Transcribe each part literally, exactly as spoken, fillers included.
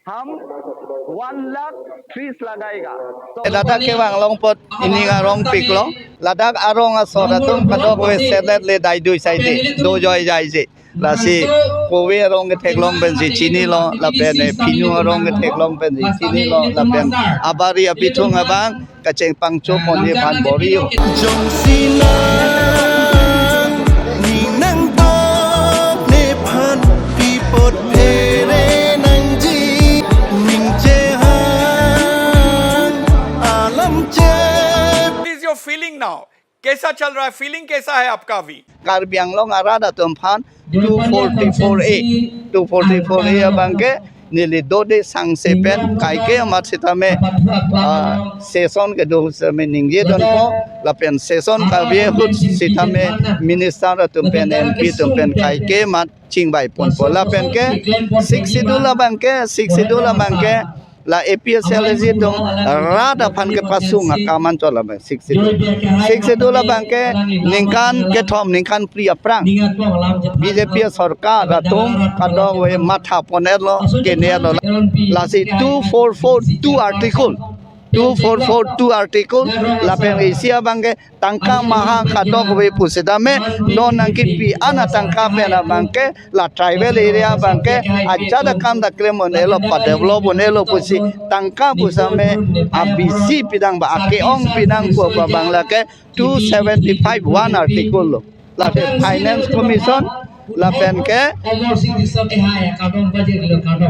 हम वन लाख ट्रीज लगाएगा। तो ladak kevang long apot ining arong piklo. Ladak arong asor atum kadokave selet le daidui saide, dojoi jaije. Lasi kove arong ketheklong pensi chinilo, lapen eh, phinu arong ketheklong pensi chinilo, lapen abari abithung abang kacheng pangcho ponji aphan bor-i ho. Jongsi nang, ning nangtokne aphan pi apot phere nangji, ning chehang alam che. What is your feeling now? कैसा चल रहा है? फीलिंग कैसा है आपका अभी? Karbi Anglong arat atum aphan two forty-four A, two forty-four A abangke neli dode sangse pen kaike amat sitame, ah, session kedo sitame ningje dunpo, lapen session kave ahut sitame minister atum pen, M P atum pen kaike amat chingvai ponpo. Lapen ke Sixth Schedule abangke, Sixth Schedule abangke la A P H L C atum rat aphan kepasung akam anchot abang Sixth Schedule. Sixth Schedule abangke ningkan kethom, ningkan phli aphrang B J P sorkar atum kadokave matha pon-etlo, kene-etlo. Lasi two four four two article, two four four two article, lapen isi abangke tangka maha kadokave pusitame non nangkipi an atangka pen abangke la tribal area abangke ajat akam ta klem un-elo, pa develop un-elo pusi tangka pusitame abisi pidang ba ake-ong pinang pu abang lake two seventy-five one article lo. Lapen Finance Commission lapen ke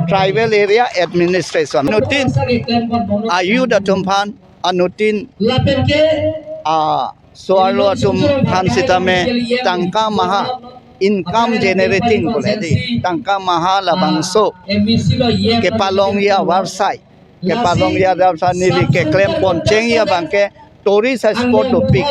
Tribal Area Administration. Anuttin a-youth atum aphan, anuttin a so-arlo atum aphan sitame tangka maha income generating pule di, tangka maha labangso kepalongji avarsai, kepalongji avarsai neli keklem pon chengji abangke tourist spot dopik,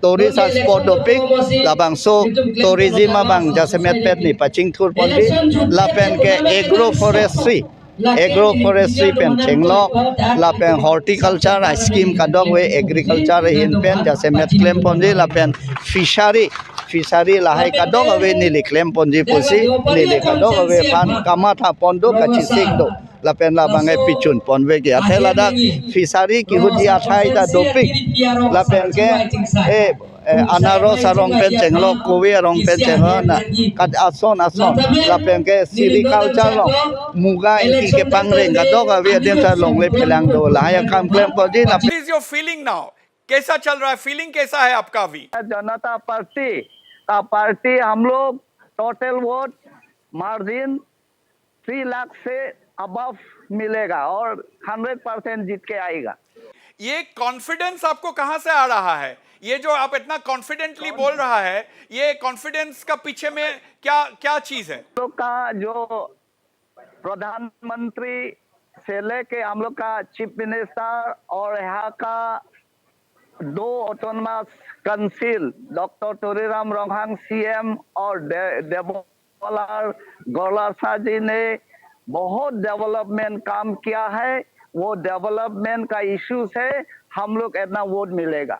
tourist spot dopik, labangso tourism abang jasemet pen ne pachingthur ponji, lapen ke agroforestry, agroforestry pen chenglok, lapen horticulture a-scheme kadokave, agriculture ahin pen jasemet klem ponji, lapen fishery, fishery lahai kadokave neli klem ponji pusi, neli kadokave aphan kamatha pon do, kachisik do, lapen labang e pichun ponvekji. Athe ladak fishery kehutji athai ta dopik, lapen ke, eh, eh, anaros arong pen chenglok, kove arong pen chenglok, na kat ason ason, lapen ke sericulture along muga ingki kepangreng kadokave adim ta longle phelang do, lahai akam klem ponji, lapen What is your feeling now? कैसा चल रहा है? फीलिंग कैसा है आपका अभी? जनता पार्टी का पार्टी हम लोग total vote margin three lakh से अबव मिलेगा और हंड्रेड परसेंट जीत के आएगा। ये कॉन्फिडेंस आपको कहाँ से आ रहा है? ये जो आप इतना कॉन्फिडेंटली बोल रहा है, ये कॉन्फिडेंस का पीछे में क्या, क्या चीज है? हम लोग का जो प्रधानमंत्री से लेके हम लोग का चीफ मिनिस्टर और यहाँ का दो autonomous council, doctor Tuliram Ronghang CM और दे-, देबोलाल गोरलासा जी ने बहुत डेवलपमेंट काम किया है। वो डेवलपमेंट का इशू से हम लोग इतना वोट मिलेगा।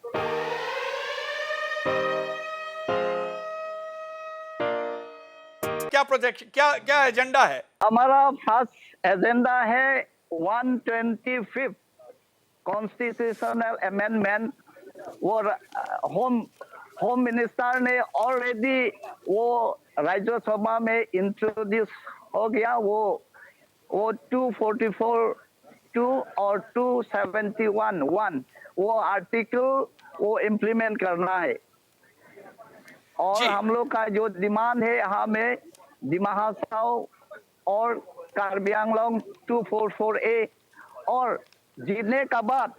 क्या प्रोजेक्ट, क्या, क्या एजेंडा है? हमारा फर्स्ट एजेंडा है one twenty fifth constitutional amendment. वो र-, होम, होम मिनिस्टर ने ऑलरेडी वो राज्यसभा में इंट्रोड्यूस हो गया। वो, वो टू फोर्टी फोर टू और टू सेवेंटी वन वन, वो आर्टिकल वो इम्प्लीमेंट करना है। और जी। हम लोग का जो डिमांड है, हमें दिमा हासाओ और कार्बी आंगलोंग टू फोर फोर ए और जीतने का बाद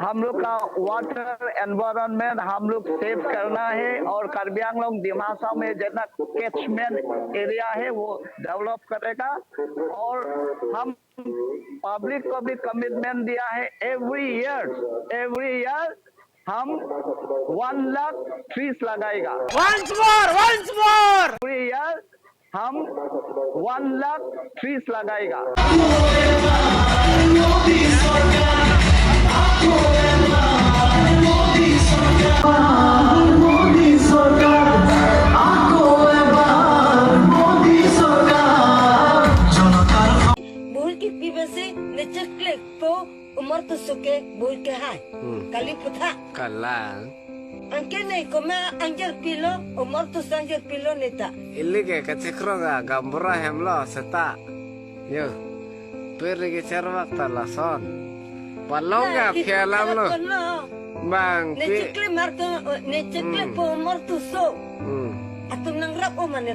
हम लोग का वाटर एनवायरनमेंट हम लोग सेव करना है और कार्बी आंगलोंग दिमा हासाओ में जितना कैचमेंट एरिया है वो डेवलप करेगा। और हम पब्लिक को भी कमिटमेंट दिया है, एवरी ईयर, एवरी ईयर हम वन लाख ट्रीज लगाएगा। Once more, once more. Every year हम वन लाख ट्रीज लगाएगा। Umor Tusu ke bui ke hai. Hmm. Kali putha. Kalang. Anke ne koma angjir pilo, Umor Tusu angjir pilo ne ta. Ili ke kachikro ga gambura hemlo seta. Yo. Peri ke cherwak ta lason. Palong ga phialam lo. Bang ne pi chikle mar ke, ne chikle Hmm. po Umor Tusu. Hmm. Atum nangrap o mane